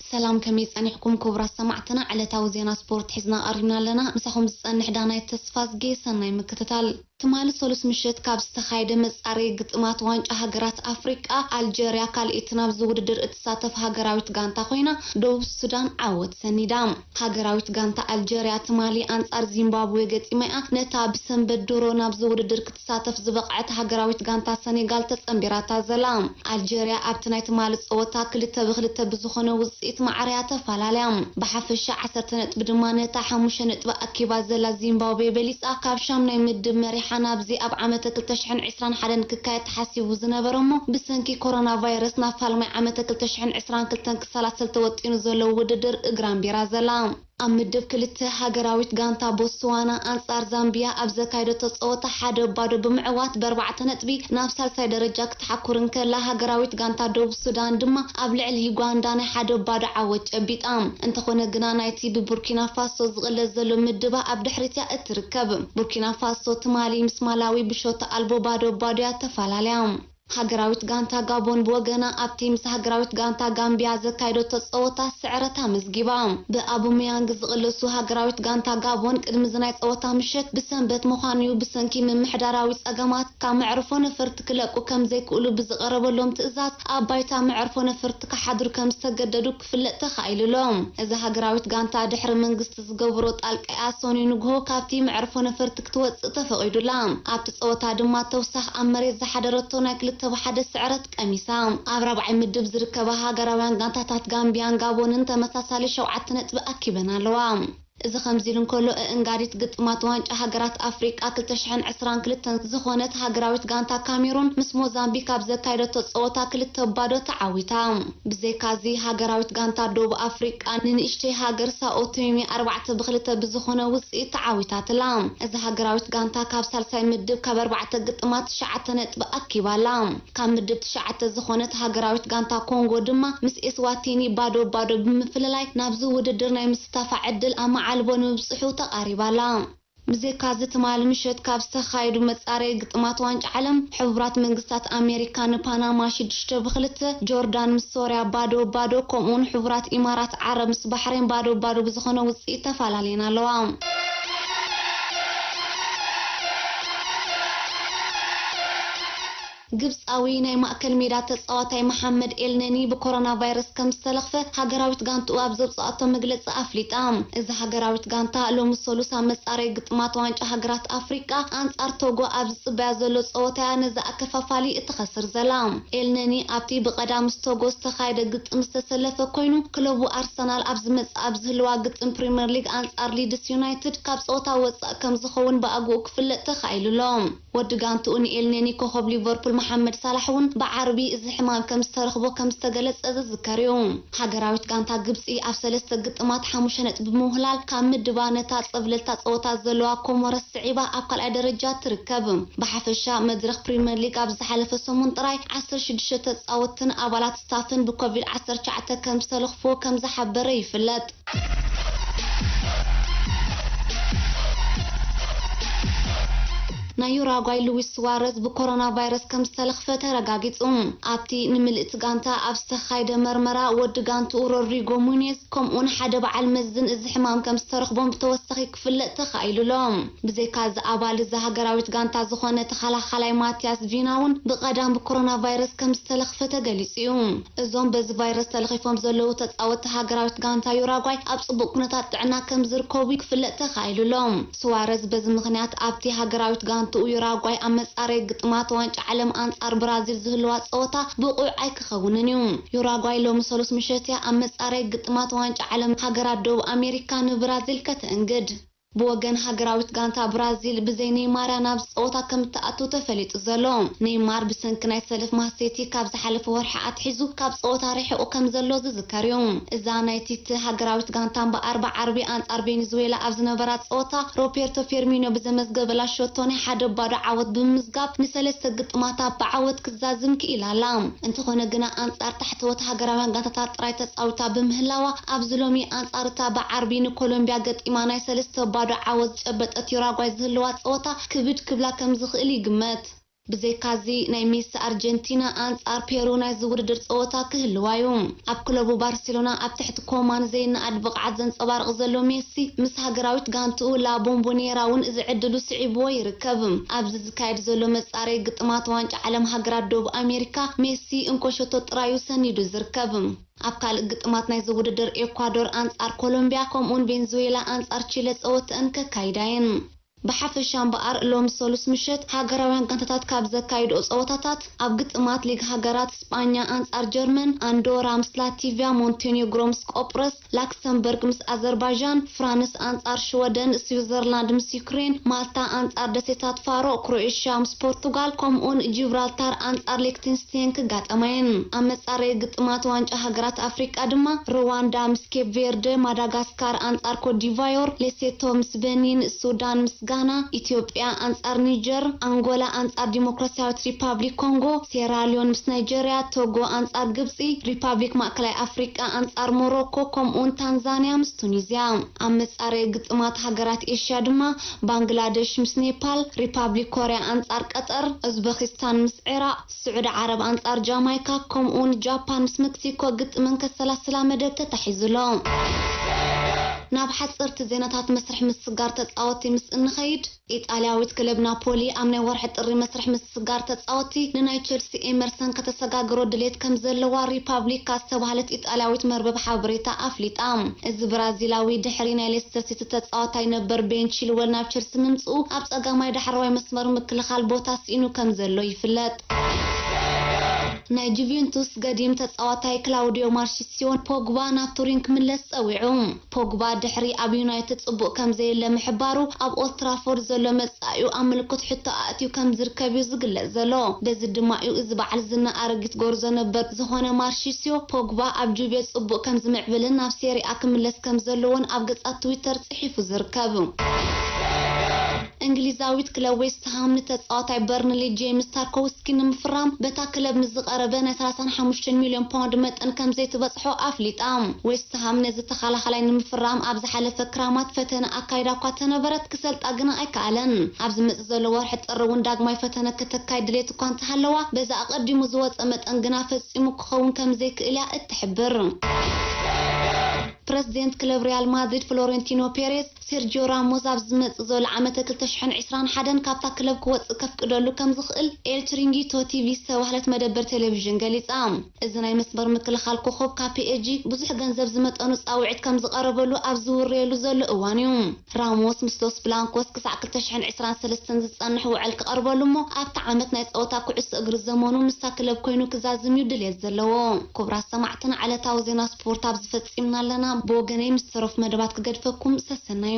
ሰላም፣ ከመይ ጸኒሕኩም ክቡራት ሰማዕትና? ዕለታዊ ዜና ስፖርት ሒዝና ቀሪብና ኣለና። ምሳኹም ዝጸንሕ ዳናይት ተስፋዝጌ። ሰናይ ምክትታል። ትማሊ ሰሉስ ምሸት ካብ ዝተኻየደ መጻረዪ ግጥማት ዋንጫ ሃገራት ኣፍሪቃ፣ ኣልጀርያ ካልኣይቲ ናብዚ ውድድር እትሳተፍ ሃገራዊት ጋንታ ኮይና፣ ደቡብ ሱዳን ዓወት ሰኒዳ። ሃገራዊት ጋንታ ኣልጀርያ ትማሊ ኣንጻር ዚምባብዌ ገጢማ'ያ ነታ ብሰንበት ድሮ ናብዚ ውድድር ክትሳተፍ ዝበቕዐት ሃገራዊት ጋንታ ሰኔጋል ተጸንቢራታ ዘላ። ኣልጀርያ ኣብቲ ናይ ትማሊ ጸወታ ክልተ ብክልተ ብዝኾነ ውጽኢት ማዕረ'ያ ተፋላልያ። ብሓፈሻ ዓሰርተ ነጥቢ ድማ ነታ ሓሙሽተ ነጥቢ ኣኪባ ዘላ ዚምባብዌ በሊጻ፣ ካብ ሻምናይ ምድብ መሪሓ ናብዚ ኣብ ዓመተ ክልተ ሽሕን ዕስራን ሓደን ክካየድ ተሓሲቡ ዝነበረ እሞ ብሰንኪ ኮሮና ቫይረስ ናብ ፋልማይ ዓመተ ክልተ ሽሕን ዕስራን ክልተን ክሰላሰል ተወጢኑ ዘሎ ውድድር እግራ ኣንቢራ ዘላ። ኣብ ምድብ ክልተ ሃገራዊት ጋንታ ቦትስዋና ኣንጻር ዛምቢያ ኣብ ዘካየደቶ ጸወታ ሓደ ባዶ ብምዕዋት ብኣርባዕተ ነጥቢ ናብ ሳልሳይ ደረጃ ክትሓኩር እንከላ፣ ሃገራዊት ጋንታ ደቡብ ሱዳን ድማ ኣብ ልዕሊ ዩጋንዳ ናይ ሓደ ባዶ ዓወት ጨቢጣ። እንተኾነ ግና ናይቲ ብቡርኪና ፋሶ ዝቕለስ ዘሎ ምድባ ኣብ ድሕሪት'ያ እትርከብ። ቡርኪና ፋሶ ትማሊ ምስ ማላዊ ብሾቶ ኣልቦ ባዶ ባዶ'ያ ተፋላልያ። ሃገራዊት ጋንታ ጋቦን ብወገና ኣብቲ ምስ ሃገራዊት ጋንታ ጋምቢያ ዘካየደቶ ጸወታ ስዕረት ኣመዝጊባ። ብኣቡመያንግ ዝቕለሱ ሃገራዊት ጋንታ ጋቦን ቅድሚ እዚ ናይ ጸወታ ምሸት ብሰንበት ምዃኑ'ዩ ብሰንኪ ምምሕዳራዊ ጸገማት ካብ መዕርፎ ነፈርቲ ክለቁ ከም ዘይክእሉ ብዝቐረበሎም ትእዛዝ ኣብ ባይታ መዕርፎ ነፈርቲ ክሓድሩ ከም ዝተገደዱ ክፍለጥ ተኻኢሉ'ሎ። እዚ ሃገራዊት ጋንታ ድሕሪ መንግስቲ ዝገብሮ ጣልቃ'ያ ሰኑይ ንግሆ ካብቲ መዕርፎ ነፈርቲ ክትወጽእ ተፈቒዱላ። ኣብቲ ጸወታ ድማ ተውሳኽ ኣብ መሬት ዝሓደረቶ ናይ ክልተ ብ ሓደ ስዕረት ቀሚሳ። ኣብ ራብዓይ ምድብ ዝርከባ ሃገራውያን ጋንታታት ጋምቢያን ጋቦንን ተመሳሳሊ ሸውዓተ ነጥቢ ኣኪበን ኣለዋ። እዚ ከምዚ ኢሉ እንከሎ፣ ኣእንጋዲት ግጥማት ዋንጫ ሃገራት ኣፍሪቃ ክልተ ሽሕን ዕስራን ክልተን ዝኾነት ሃገራዊት ጋንታ ካሜሩን ምስ ሞዛምቢክ ኣብ ዘካየደቶ ጸወታ ክልተ ባዶ ተዓዊታ። ብዘይካዚ፣ ሃገራዊት ጋንታ ደቡብ ኣፍሪቃ ንንእሽተይ ሃገር ሳኦ ቶሚ ኣርባዕተ ብክልተ ብዝኾነ ውጽኢት ተዓዊታትላ። እዛ ሃገራዊት ጋንታ ካብ ሳልሳይ ምድብ ካብ ኣርባዕተ ግጥማት ትሽዓተ ነጥቢ ኣኪባላ። ካብ ምድብ ትሽዓተ ዝኾነት ሃገራዊት ጋንታ ኮንጎ ድማ ምስ ኤስዋቲኒ ባዶ ባዶ ብምፍልላይ ናብዚ ውድድር ናይ ምስታፋ ዕድል ኣመዓልቦ ንምብጽሑ ተቓሪባላ። ብዘይካዚ ትማሊ ምሸት ካብ ዝተኻየዱ መጻረዪ ግጥማት ዋንጫ ዓለም፣ ሕቡራት መንግስታት ኣሜሪካ ንፓናማ ሽዱሽተ ብክልተ፣ ጆርዳን ምስ ሶርያ ባዶ ባዶ፣ ከምኡውን ሕቡራት ኢማራት ዓረብ ምስ ባሕሬን ባዶ ባዶ ብዝኾነ ውጽኢት ተፈላለየን ኣለዋ። ግብጻዊ ናይ ማእከል ሜዳ ተጻዋታይ መሓመድ ኤልነኒ ብኮሮና ቫይረስ ከም ዝተለኽፈ ሃገራዊት ጋንትኡ ኣብ ዘውጽኣቶ መግለጺ ኣፍሊጣ። እዛ ሃገራዊት ጋንታ ሎሚ ሰሉስ ኣብ መጻረዪ ግጥማት ዋንጫ ሃገራት ኣፍሪቃ ኣንጻር ቶጎ ኣብ ዝጽበያ ዘሎ ጸወታ'ያ ነዚ ኣከፋፋሊ እትኸስር ዘላ። ኤልነኒ ኣብቲ ብቐዳም ምስ ቶጎ ዝተኻየደ ግጥም ዝተሰለፈ ኮይኑ፣ ክለቡ ኣርሰናል ኣብ ዝመጽእ ኣብ ዝህልዋ ግጥም ፕሪምየር ሊግ ኣንጻር ሊድስ ዩናይትድ ካብ ጸወታ ወጻእ ከም ዝኸውን ብኣግኡ ክፍለጥ ተኻኢሉ'ሎ። ወዲ ጋንትኡ ንኤልኔኒ ኮኸብ ሊቨርፑል መሓመድ ሳላሕ እውን ብዓርቢ እዚ ሕማም ከም ዝተረኽቦ ከም ዝተገለጸ ዝዝከር እዩ። ሃገራዊት ጋንታ ግብጺ ኣብ ሰለስተ ግጥማት ሓሙሽተ ነጥቢ ብምውህላል ካብ ምድባ ነታ ጸብለልታ ጸወታ ዘለዋ ኮሞረስ ስዒባ ኣብ ካልኣይ ደረጃ ትርከብ። ብሓፈሻ መድረኽ ፕሪምየር ሊግ ኣብ ዝሓለፈ ሰሙን ጥራይ ዓሰርተ ሽዱሽተ ተጻወትትን ኣባላት ስታፍን ብኮቪድ ዓሰርተ ትሽዓተ ከም ዝተለኽፎ ከም ዝሓበረ ይፍለጥ። ናይ ዩራጓይ ሉዊስ ስዋረዝ ብኮሮና ቫይረስ ከም ዝተለኽፈ ተረጋጊጹ። ኣብቲ ንምልእቲ ጋንታ ኣብ ዝተኻየደ መርመራ፣ ወዲ ጋንትኡ ሮድሪጎ ሙኔዝ ከምኡውን ሓደ በዓል መዝን እዚ ሕማም ከም ዝተረኽቦም ብተወሳኺ ክፍለጥ ተኻኢሉ'ሎ። ብዘይካ እዚ ኣባል እዛ ሃገራዊት ጋንታ ዝኾነ ተኸላኻላይ ማቲያስ ቪና እውን ብቐዳም ብኮሮና ቫይረስ ከም ዝተለኽፈ ተገሊጹ እዩ። እዞም በዚ ቫይረስ ተለኺፎም ዘለዉ ተጻወትቲ ሃገራዊት ጋንታ ዩራጓይ ኣብ ጽቡቕ ኩነታት ጥዕና ከም ዝርከቡ ክፍለጥ ተኻኢሉ'ሎ። ስዋረዝ በዚ ምኽንያት ኣብቲ ሃገራዊት ጋንትኡ ዩራጓይ ኣብ መጻረዪ ግጥማት ዋንጫ ዓለም ኣንጻር ብራዚል ዝህልዋ ጸወታ ብቑዕ ኣይክኸውንን እዩ። ዩራጓይ ሎሚ ሰሉስ ምሸት እያ ኣብ መጻረዪ ግጥማት ዋንጫ ዓለም ሃገራት ደቡብ ኣሜሪካ ንብራዚል ከተእንግድ። ብወገን ሃገራዊት ጋንታ ብራዚል ብዘይ ኔይማር እያ ናብዚ ጸወታ ከም እትኣቱ ተፈሊጡ ዘሎ። ኔይማር ብሰንኪ ናይ ሰለፍ ማንሴቲ ካብ ዝሓለፈ ወርሒ ኣትሒዙ ካብ ጸወታ ርሒቑ ከም ዘሎ ዝዝከር እዩ። እዛ ናይ ቲቲ ሃገራዊት ጋንታ እምበኣር ብዓርቢ ኣንጻር ቬኔዙዌላ ኣብ ዝነበራ ጸወታ ሮቤርቶ ፌርሚኖ ብዘመዝገበላ ሸቶ ናይ ሓደ ባዶ ዓወት ብምምዝጋብ ንሰለስተ ግጥማታ ብዓወት ክዛዝም ክኢላ ኣላ። እንተኾነ ግና ኣንጻር ታሕተዎት ሃገራውያን ጋንታታት ጥራይ ተጻዊታ ብምህላዋ ኣብዚ ሎሚ ኣንጻር እታ ብዓርቢ ንኮሎምብያ ገጢማ ናይ ሰለስተ ባዶ ዓወት ዝጨበጠት ዩራጓይ ዝህልዋ ጸወታ ክብድ ክብላ ከም ዝኽእል ይግመት። ብዘይካዚ ናይ ሜሲ ኣርጀንቲና ኣንጻር ፔሩ ናይዚ ውድድር ጸወታ ክህልዋ እዩ። ኣብ ክለቡ ባርሴሎና ኣብ ትሕቲ ኮማን ዘይነኣድ ብቕዓት ዘንጸባርቕ ዘሎ ሜሲ፣ ምስ ሃገራዊት ጋንትኡ ላ ቦምቦኔራ እውን እዚ ዕድሉ ስዒብዎ ይርከብ። ኣብዚ ዝካየድ ዘሎ መጻረይ ግጥማት ዋንጫ ዓለም ሃገራት ደቡብ ኣሜሪካ፣ ሜሲ እንኮ ሸቶ ጥራዩ ሰኒዱ ዝርከብ። ኣብ ካልእ ግጥማት ናይዚ ውድድር፣ ኤኳዶር ኣንጻር ኮሎምቢያ፣ ከምኡውን ቬንዙዌላ ኣንጻር ቺለ ጸወተአን ከካይዳ እየን። ብሓፈሻ እምበኣር፣ ሎም ሰሉስ ምሸት ሃገራውያን ጋንታታት ካብ ዘካይድኦ ጸወታታት፣ ኣብ ግጥማት ሊግ ሃገራት፣ ስጳኛ ኣንጻር ጀርመን፣ ኣንዶራ ምስ ላቲቪያ፣ ሞንቴኔግሮ ምስ ቆጵረስ፣ ላክሰምበርግ ምስ ኣዘርባይጃን፣ ፍራንስ ኣንጻር ሽወደን፣ ስዊዘርላንድ ምስ ዩክሬን፣ ማልታ ኣንጻር ደሴታት ፋሮ፣ ክሮኤሽያ ምስ ፖርቱጋል፣ ከምኡውን ጂብራልታር ኣንጻር ሌክቴንስቴን ክጋጠማ እየን። ኣብ መጻረይ ግጥማት ዋንጫ ሃገራት ኣፍሪቃ ድማ፣ ሩዋንዳ ምስ ኬፕ ቬርደ፣ ማዳጋስካር ኣንጻር ኮትዲቫዮር፣ ሌሴቶ ምስ በኒን፣ ሱዳን ምስ ጋና፣ ኢትዮጵያ ኣንጻር ኒጀር፣ ኣንጎላ ኣንጻር ዲሞክራሲያዊት ሪፓብሊክ ኮንጎ፣ ሴራሊዮን ምስ ናይጀርያ፣ ቶጎ ኣንጻር ግብጺ፣ ሪፓብሊክ ማእከላይ ኣፍሪቃ ኣንጻር ሞሮኮ፣ ከምኡውን ታንዛንያ ምስ ቱኒዝያ። ኣብ መጻረይ ግጥማት ሃገራት ኤሽያ ድማ፣ ባንግላደሽ ምስ ኔፓል፣ ሪፓብሊክ ኮርያ ኣንጻር ቀጠር፣ ኡዝበኪስታን ምስ ዒራቕ፣ ስዑዲ ዓረብ ኣንጻር ጃማይካ፣ ከምኡውን ጃፓን ምስ መክሲኮ ግጥመን ከሰላስላ መደብ ተታሒዙ ኣሎ። ናብ ሓጸርቲ ዜናታት መስርሕ ምስጋር ተጻወትቲ ምስ እንኸይድ፣ ኢጣልያዊት ክለብ ናፖሊ ኣብ ናይ ወርሒ ጥሪ መስርሕ ምስጋር ተጻወትቲ ንናይ ቸልሲ ኤመርሰን ከተሰጋግሮ ድሌት ከም ዘለዋ ሪፓብሊካ ዝተባህለት ኢጣልያዊት መርበብ ሓበሬታ ኣፍሊጣ። እዚ ብራዚላዊ ድሕሪ ናይ ሌስተር ሲቲ ተጻዋታይ ነበር ቤን ቺልወል ናብ ቸልሲ ምምጽኡ፣ ኣብ ጸጋማይ ዳሕረዋይ መስመር ምክልኻል ቦታ ስኢኑ ከም ዘሎ ይፍለጥ። ናይ ጁቬንቱስ ገዲም ተጻዋታይ ክላውዲዮ ማርሺሲዮ ፖግባ ናብ ቱሪን ክምለስ ጸዊዑ። ፖግባ ድሕሪ ኣብ ዩናይትድ ጽቡቕ ከም ዘየለ ምሕባሩ፣ ኣብ ኦልትራፎርድ ዘሎ መጻኢኡ ኣብ ምልክት ሕቶ ኣእትዩ ከም ዝርከብ እዩ ዝግለጽ ዘሎ። በዚ ድማ እዩ እዚ በዓል ዝና ኣረጊት ጎርዞ ነበር ዝኾነ ማርሺሲዮ ፖግባ ኣብ ጁቬ ጽቡቕ ከም ዝምዕብልን ናብ ሴሪኣ ክምለስ ከም ዘለዎን ኣብ ገጻት ትዊተር ጽሒፉ ዝርከብ። እንግሊዛዊት ክለብ ዌስትሃም ንተጻዋታይ በርንሊ ጄምስ ታርኮውስኪ ንምፍራም በታ ክለብ ንዝቐረበ ናይ ሰላሳን ሓሙሽተን ሚልዮን ፓውንድ መጠን ከም ዘይትበጽሖ ኣፍሊጣ። ዌስትሃም ነዚ ተኸላኻላይ ንምፍራም ኣብ ዝሓለፈ ክራማት ፈተነ ኣካይዳ እኳ ተነበረት፣ ክሰልጣ ግና ኣይከኣለን። ኣብ ዝመጽእ ዘሎ ወርሒ ጥሪ እውን ዳግማይ ፈተነ ከተካይድ ድሌት እኳ እንተሃለዋ፣ በዚ ኣቐዲሙ ዝወጸ መጠን ግና ፈጺሙ ክኸውን ከም ዘይክእል እያ እትሕብር። ፕረዚደንት ክለብ ሪያል ማድሪድ ፍሎሬንቲኖ ፔሬዝ፣ ሴርጂዮ ራሞስ ኣብ ዝመጽእ ዘሎ ዓመተ ክልተ ሽሕን ዕስራን ሓደን ካብታ ክለብ ክወጽእ ከፍቅደሉ ከም ዝኽእል ኤል ቺሪንጊቶ ቲቪ ዝተባህለት መደበር ቴሌቪዥን ገሊጻ። እዚ ናይ መስመር ምክልኻል ኮኾብ ካብ ፒኤስጂ ብዙሕ ገንዘብ ዝመጠኑ ጻውዒት ከም ዝቐረበሉ ኣብ ዝውረየሉ ዘሎ እዋን እዩ። ራሞስ ምስ ሎስ ብላንኮስ ክሳዕ ክልተ ሽሕን ዕስራን ሰለስተን ዝጸንሕ ውዕል ክቐርበሉ እሞ፣ ኣብቲ ዓመት ናይ ጸወታ ኩዕሶ እግሪ ዘመኑ ምስታ ክለብ ኮይኑ ክዛዝም እዩ ድሌት ዘለዎ። ክቡራት ሰማዕትና፣ ዕለታዊ ዜና ስፖርት ኣብዚ ፈጺምና ኣለና። ብወገነይ ምስ ተረፉ መደባት ክገድፈኩም ሰሰናዩ።